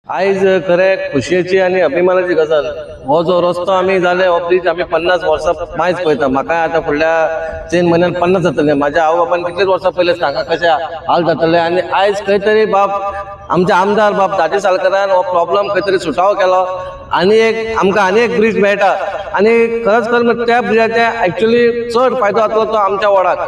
आयज खरें खुशयेची आनी अभिमानाची गजाल, हो जो रस्तो आमी जाले हो ब्रीज आमी 50 वर्सां मायज पळयता. म्हाका आतां फुडल्या 3 म्हयन्यान 50 जातले. म्हाज्या आवय बापान कितलेच वर्सां पयले सांगा कशें हाल जातले. आनी आयज खंय तरी बाब आमचे आमदार बाब दाजी सालकारान हो प्रॉब्लम खंय तरी सुटावो केलो आनी एक आमकां आनी एक ब्रीज मेळटा. आनी खरंच खर त्या ब्रिजाचे एक्चुअली चड फायदो जातलो तो आमच्या वॉर्डाक.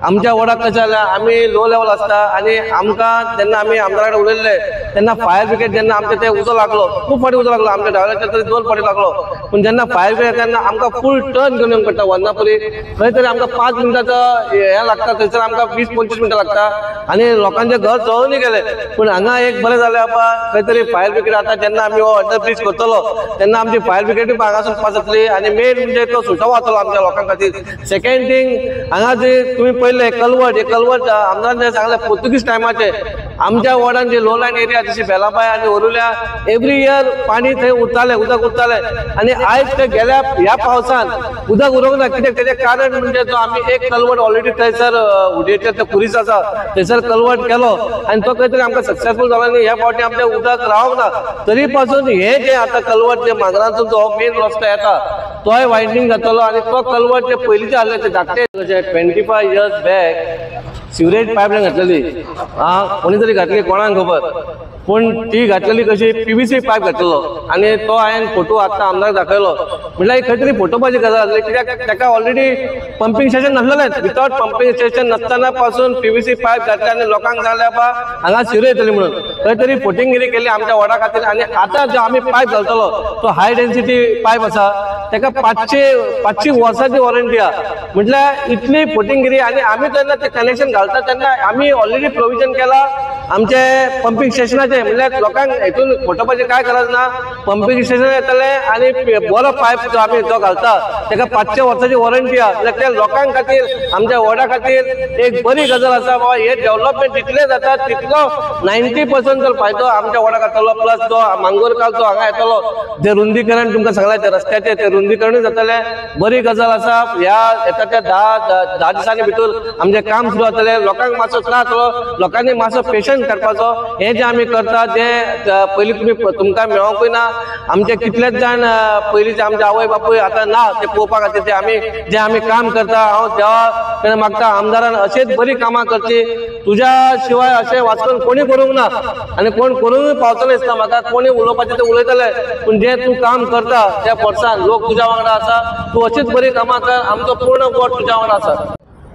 आमच्या वॉर्डाक कशें जाल्यार आमी लो लेवल आसता आनी आमकां जेन्ना आमी आमदारा कडेन उलयल्ले तेन्ना फायर ब्रिगेड जेन्ना आमचे ते उजो लागलो, खूब फावटी उजो लागलो आमच्या ड्रायव्हराचेर तरी 2 फावटी लागलो. पूण जेन्ना फायर ब्रिगेड तेन्ना आमकां फूल टर्न घेवन येवंक पडटा वन्नापुरी. खंय तरी आमकां 5 मिनटाचो हें लागता, थंयसर आमकां 20-25 मिनटां लागता आनी लोकांचें घर जळूनय गेलें. पूण हांगा एक बरें जालें बाबा खंय तरी फायर ब्रिगेड आतां जेन्ना आमी हो अंडर ब्रीज करतलो तेन्ना आमची फायर ब्रिगेडूय हांगासून पास जातली आनी मेन म्हणजे तो सुटावो जातलो आमच्या लोकां खातीर. सेकंड थींग हांगा जे तुमी पयले कलवट, हे कलवट आमदारान जे सांगलें पोर्तुगीज टायमाचे आमच्या वॉर्डान जे लो लायन एरिया जशी बेलाबाय आनी ओरुल्या एवरी इयर पाणी थंय उरतालें, उदक उरतालें. आनी आयज ते गेल्या ह्या पावसान उदक उरूंक ना. कित्याक तेजें कारण म्हणजे जो आमी एक कलवट ऑलरेडी थंयसर हुडयेचेर ते खुरीस आसा थंयसर कलवट केलो आनी तो खंय तरी आमकां सक्सेसफूल जालो आनी ह्या फावटी आमचें उदक रावंक ना. तरी पासून हे जे आतां कलवट जे मांगरांचो जो मेन रस्तो येता तोय वायडनींग जातलो आनी तो कलवट जे पयलींचे आसले ते धाकटे 25 इयर्स बॅक सिवरेज पायपलायन घातलेली, आं कोणी तरी घातली कोणाक खबर, पूण ती घातलेली कशी PVC pipe घातलेलो आनी तो हांवें फोटो आतां आमदाराक दाखयलो. म्हटल्यार खंय तरी फोटोबाजी गजाल आसली कित्याक ताका ऑलरेडी पंपींग स्टेशन नासलेलेंच. विथआवट पंपींग स्टेशन नासतना पासून PVC pipe घातले आनी लोकांक सांगलें बाबा हांगा सिवरेज येतली म्हणून. खंय तरी फोटिंगगिरी केली आमच्या वॉर्डा खातीर. आनी आतां जो आमी पायप घालतलो तो हाय डेन्सिटी पायप आसा, ताका 500 वर्सांची वॉरंटी आसा. म्हटल्यार इतली फोटिंगगिरी. आनी आमी जेन्ना तें कनेक्शन घालता तेन्ना आमी ऑलरेडी प्रोविजन केला आमचे पंपींग स्टेशनाचे. म्हणल्यार लोकांक हेतून फटोवपाची काय गरज ना. पंपींग स्टेशन येतलें आनी बरो पायप जो आमी जो घालता ताका 500 वर्सांची वॉरंटी आसा. म्हणल्यार त्या लोकां खातीर आमच्या वॉर्डा खातीर एक बरी गजाल आसा बाबा हे डेव्हलपमेंट जितलें जाता तितलो 90% जर फायदो आमच्या वॉर्डाक जातलो. प्लस जो मांगोरकार जो हांगा येतलो जे रुंदीकरण तुमकां सांगलां ते रस्त्याचें ते रुंदीकरणूय जातलें. बरी गजाल आसा. ह्या येता त्या 10 दिसांनी भितर आमचें काम सुरू जातलें. लोकांक मातसो त्रास जातलो, लोकांनी मातसो पेशन्स काडपाचो. हें जें आमी करता जें पयलीं तुमी तुमकां मेळोंकूय ना. आमचे कितलेच जाण पयलींचे आमचे आवय बापूय आतां ना ते पळोवपा खातीर ते आमी जें आमी काम करता. हांव देवा कडेन मागता आमदारान अशेंच बरी कामां करची. तुज्या शिवाय अशें वाचून कोणी करूंक ना आनी कोण करूंकय पावतलें दिसता म्हाका. कोणी उलोवपाचें तें उलयतले, पूण जें तूं काम करता त्या फोर्सान लोक तुज्या वांगडा आसा. तूं अशीच बरी कामां कर, आमचो पूर्ण वॉर्ड तुज्या वांगडा आसा.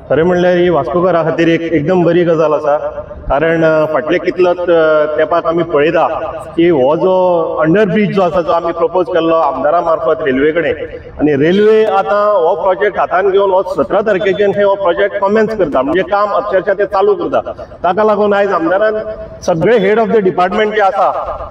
खरें म्हणल्यार ही वास्कोकारा खातीर एक एकदम बरी गजाल आसा. कारण फाटले कितलोच तेंपाक आमी पळयता की हो जो अंडर ब्रीज जो आसा जो आमी प्रपोज केल्लो आमदारा मार्फत रेल्वे कडेन, आनी रेल्वे आतां हो प्रोजेक्ट हातान घेवन हो 17 तारखेच्यान हे हो प्रोजेक्ट कॉमेन्स करता, म्हणजे काम अक्षरशः ते चालू करता. ताका लागून आयज आमदारान सगळे हेड ऑफ the department जे आसा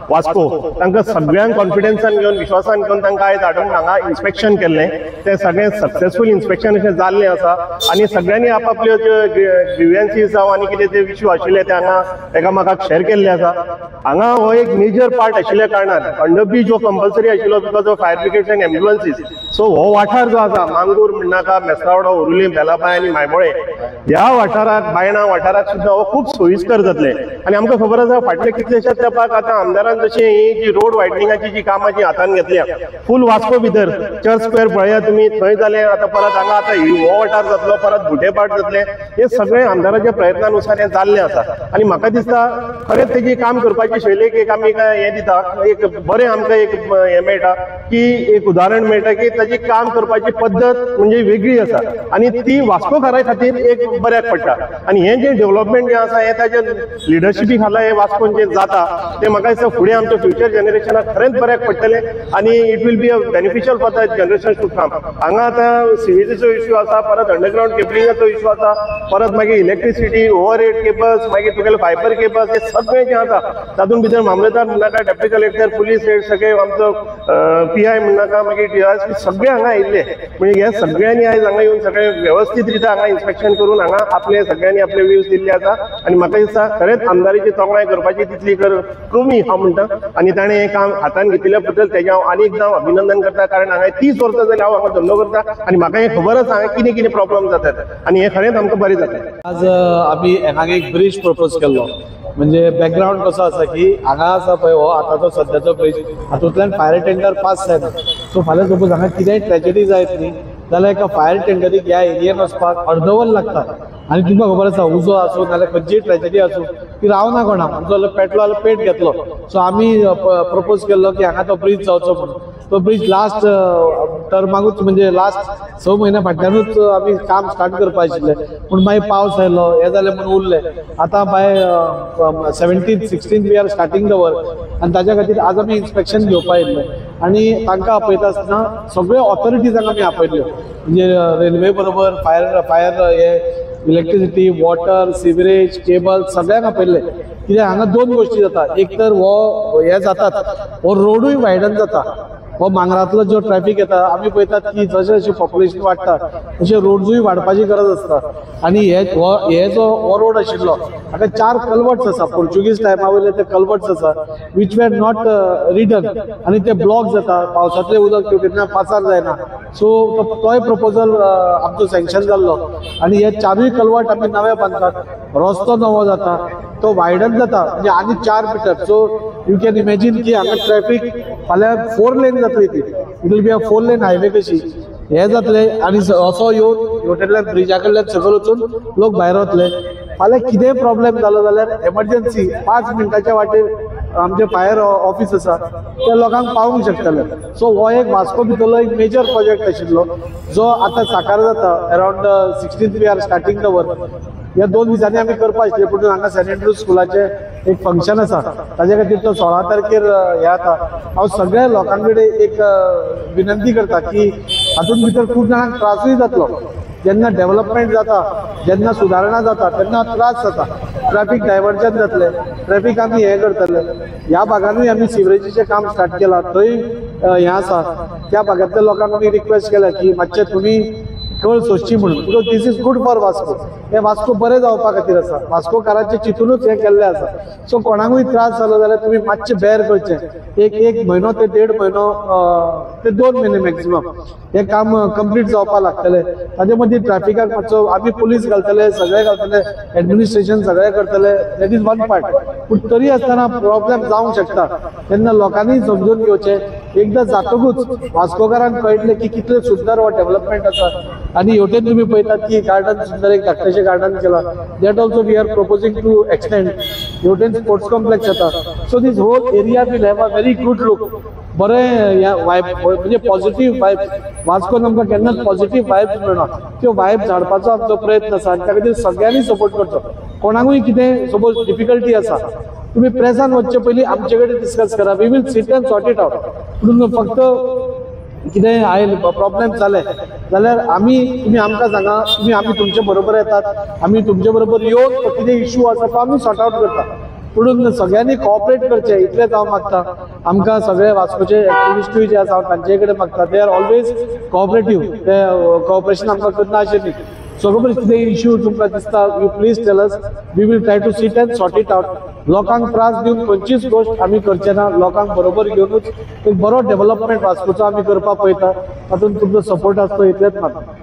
वास्को तांकां सगळ्यांक कॉन्फिडन्सान घेवन विश्वासान घेवन तांकां आयज हाडून हांगा इन्स्पेक्शन केल्लें. तें सगळें सक्सेसफूल इन्स्पेक्शन अशें जाल्लें आसा आनी सगळ्यांनी आपापल्यो ज्यो ग्रिव्हन्सीस जावं आनी कितें ते इश्यू आशिल्ले ते हांगा एकामेकाक शेअर केल्ले आसा. हांगा हो एक मेजर पार्ट आशिल्ल्या कारणान अंडर ब्रीज हो कंपल्सरी आशिल्लो because of fire brigades and ambulances. So हो वाठार जो आसा मांगूर म्हणनाका, मेस्तावडो, ओरुली, बेलाबाय आनी मायमोळे ह्या वाठाराक, बायणा वाठाराक सुद्दां हो खूब सोयीस्कर जातलें. आनी आमकां खबर आसा फाटले कितलेशेच तेंपाक आतां आमदारान जशें ही जी रोड वायडनिंगाची जी कामां जी हातान घेतल्या फूल वास्को भितर चर्च स्क्वेअर पळया तुमी थंय जालें, आतां परत हांगा आतां हो वाठार जातलो, परत भुटेपाट जातलें. हे सगळें आमदाराच्या प्रयत्नानुसार हें जाल्लें आसा. आनी म्हाका दिसता खरेंच तेजी काम करपाची शैलीक एक आमी हें दिता, एक बरें आमकां एक हें मेळटा की एक उदाहरण मेळटा की ताजी काम करपाची पद्दत म्हणजे वेगळी आसा आनी ती वास्कोकारा खातीर एक बऱ्याक पडटा. आनी हें जें डेव्हलपमेंट जें आसा हें ताजे लिडरशिपी खाला हें वास्कोन जें जाता तें म्हाका दिसता फुडें आमच्या फ्युचर जनरेशनाक खरेंच बऱ्याक पडटलें आनी it will be a beneficial for the generation to come. हांगा आतां सिवेजीचो इश्यू आसा, परत अंडरग्रावंड केबलिंगाचो इश्यू आसा, परत मागीर इलेक्ट्रिसिटी, ओवरहेड केबल्स, मागीर तुगेले फायबर केबल्स, हे सगळें जें आसा तातूंत भितर मामलेदार म्हणनाका, डेप्युटी कलेक्टर, पुलीस हेड, सगळे आमचो PI म्हणनाका, मागीर DSP सगळे हांगा आयिल्ले. म्हणजे हे सगळ्यांनी आयज हांगा येवन सगळे वेवस्थीत रित्या हांगा इन्स्पेक्शन करून हांगा आपले सगळ्यांनी आपले व्यूज दिल्ले आसा. आनी म्हाका दिसता खरेंच आमदारीची तोखणाय करपाची तितली कमी हांव म्हणटा. आनी ताणें हें काम हातान घेतिल्ल्या बद्दल तेजें हांव आनी एकदां अभिनंदन करता. कारण हांगा 30 वर्सां जालीं हांव हांगा धंदो करता आनी म्हाका हें खबर आसा हांगा कितें कितें प्रॉब्लम जातात आनी हें खरेंच आमकां बरें जाता. आज आमी हांगा एक ब्रीज प्रपोज केल्लो म्हणजे बॅकग्रावंड कसो आसा की हांगा आसा पळय हो आतांचो सद्याचो ब्रिज, हातूंतल्यान फायर टेंडर पास जायना. सो फाल्यां सपोज हांगा कितेंय ट्रेजडी जायत न्ही जाल्यार एका फायर टेंडरीक ह्या एरियेन वचपाक अर्दवर लागता. आनी तुमकां खबर आसा उजो आसूं नाल्यार खंयचीय ट्रेजडी आसूं ती रावना कोणाक, उजो जाल्यार पेटलो जाल्यार पेट घेतलो. सो आमी प्रपोज केल्लो की हांगा तो ब्रिज जावचो म्हणून. तो ब्रिज लास्ट टर्माकूच म्हणजे लास्ट 6 म्हयन्या फाटल्यानूच आमी काम स्टार्ट करपा आशिल्लें, पूण मागीर पावस आयलो हें जालें म्हणून उरलें. आतां by 17th 16th we are starting the work आनी ताज्या खातीर आज आमी इन्स्पेक्शन घेवपा येयल्ले आनी तांकां आपयता आसतना सगळ्यो ऑथॉरिटीजांक आमी आपयल्यो, म्हणजे रेल्वे बरोबर फायर फायर हे इलेक्ट्रिसिटी, वॉटर, सिवरेज, केबल सगळ्यांक आपयल्ले. कित्याक हांगा दोन गोश्टी जाता, एक तर हो हे जातात हो रोडूय वायडन जाता, हो मांगरांतलो जो ट्रॅफिक येता आमी पळयतात की जशें जशें पॉप्युलेशन वाडटा तशें रोड्सूय वाडपाची गरज आसता. आनी हे जो हो रोड आशिल्लो हाका 4 कलवर्ट्स आसा, पोर्चुगीज टायमा वयले ते कलवर्ट्स आसा which were not return आनी ते ब्लॉक जाता, पावसांतलें उदक तेवटेंतल्यान पासार जायना. सो तोय प्रपोजल आमचो सँक्शन जाल्लो आनी हे 4 कलवर्ट आमी नवे बांदतात, रस्तो नवो जाता, तो वायडन जाता म्हणजे आनी 4 metre. So you can imagine की हांगा ट्रॅफिक फाल्यां 4 लेन जातली, ती it will be a 4 lane highway कशी हे जातले. आनी असो येवन हेवटेंतल्यान ब्रिजा कडल्यान सकयल वचून लोक भायर वतले. फाल्यां कितेंय प्रॉब्लेम जालो जाल्यार एमर्जन्सी 5 मिनटाच्या वाटेर आमचें फायर ऑफिस आसा त्या लोकांक पावूंक शकतले. सो हो एक वास्को भितरलो एक मेजर प्रोजेक्ट आशिल्लो जो आतां साकार जाता. Around 16th we are starting the work. ह्या 2 दिसांनी आमी करपा आशिल्ले, पूण हांगा सेंट एंड्रूज स्कुलाचें एक फंक्शन आसा ताजे खातीर तो 16 तारखेर हें जाता. हांव सगळ्या लोकां कडेन एक विनंती करता की हातूंत भितर खूब जाणांक त्रासूय जातलो. जेन्ना डेवलपमेंट जाता, जेन्ना सुदारणा जाता तेन्ना त्रास जाता, ट्रॅफिक डायवर्जन जातलें, ट्रॅफिक आमी हें करतले. ह्या भागानूय आमी सिवरेजीचें काम स्टार्ट केलां, थंय हें आसा. त्या भागांतल्या लोकांक आमी रिक्वेस्ट केल्या की मातशें तुमी कळ सोंसची म्हणून, because this is good for Vasco. हें वास्को बरें जावपा खातीर आसा, वास्कोकारांचें चिंतुनूच हें केल्लें आसा. सो कोणाकूय त्रास जालो जाल्यार तुमी मातशें बेर करचें, एक म्हयनो ते 1.5 म्हयनो ते 2 म्हयने मॅक्सिमम हें काम कंप्लीट जावपाक लागतलें. ताजे मदीं ट्रॅफिकाक मातसो आमी पुलीस घालतले, सगळे घालतले, एडमिनिस्ट्रेशन सगळें करतले, that is one part. पूण तरी आसतना प्रॉब्लेम जावंक शकता तेन्ना लोकांनी समजून घेवचें. एकदां जातकूच वास्कोकारांक कळटलें की कितलें सुंदर हो डेवलपमेंट आसा. आनी हेवटेन तुमी पळयतात की गार्डन सुंदर एक धाकटेशें गार्डन केलां, that also we are proposing to extend. हेवटेन स्पोर्ट्स कॉम्प्लेक्स येता. So this whole area will have a very good look. बरें ह्या वायब म्हणजे पॉझिटिव्ह वायब, वास्कोन आमकां केन्नाच पॉझिटिव्ह वायब्स मेळना, त्यो वायब्स हाडपाचो आमचो प्रयत्न आसा आनी त्या खातीर सगळ्यांनी सपोर्ट करचो. कोणाकूय कितें सपोज डिफिकल्टी आसा तुमी प्रेसान वचचे पयलीं आमचे कडेन डिस्कस करा, we will sit and sort it out. पूण फक्त कितेंय आयलें प्रॉब्लेम जाले जाल्यार आमी तुमी आमकां सांगा, तुमी आमी तुमचे बरोबर येतात, आमी तुमचे बरोबर येवन तो कितें इशू आसा तो आमी सॉर्ट आवट करता. पूण सगळ्यांनी कॉपरेट करचें इतलेंच हांव मागता. आमकां सगळे वास्कोचे एक्टिविस्टूय जे आसा हांव तांचे कडेन मागता, they are always cooperative, ते कॉपरेशन आमकां करना अशें न्ही. सगळे कितें इशू तुमकां दिसता you please tell us, we will try to sit and sort it out. लोकांक त्रास दिवन खंयचीच गोश्ट आमी करचे ना, लोकांक बरोबर घेवनूच एक बरो डेवलपमेंट वास्कोचो आमी करपाक पळयता. तातूंत तुमचो सपोर्ट आसतो इतलेंच मागता.